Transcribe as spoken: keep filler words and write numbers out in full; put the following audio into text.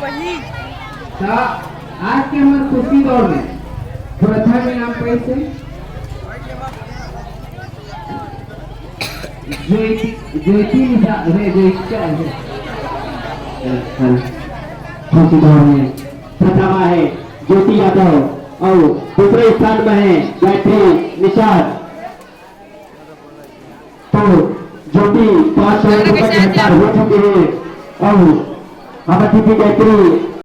त आज के हमर कुश्ती दौड़ में प्रथम इनाम पाइस हे ज्योति, ज्योति निशा, अरे, ज्योति क्या है? कुश्ती दौड़ में प्रथम हे ज्योति यादव अउ दूसरे स्थान में हे गायत्री निषाद। तो ज्योति पाँच सौ रुपए के हकदार हो चुके हे अउ हमर दीदी गायत्री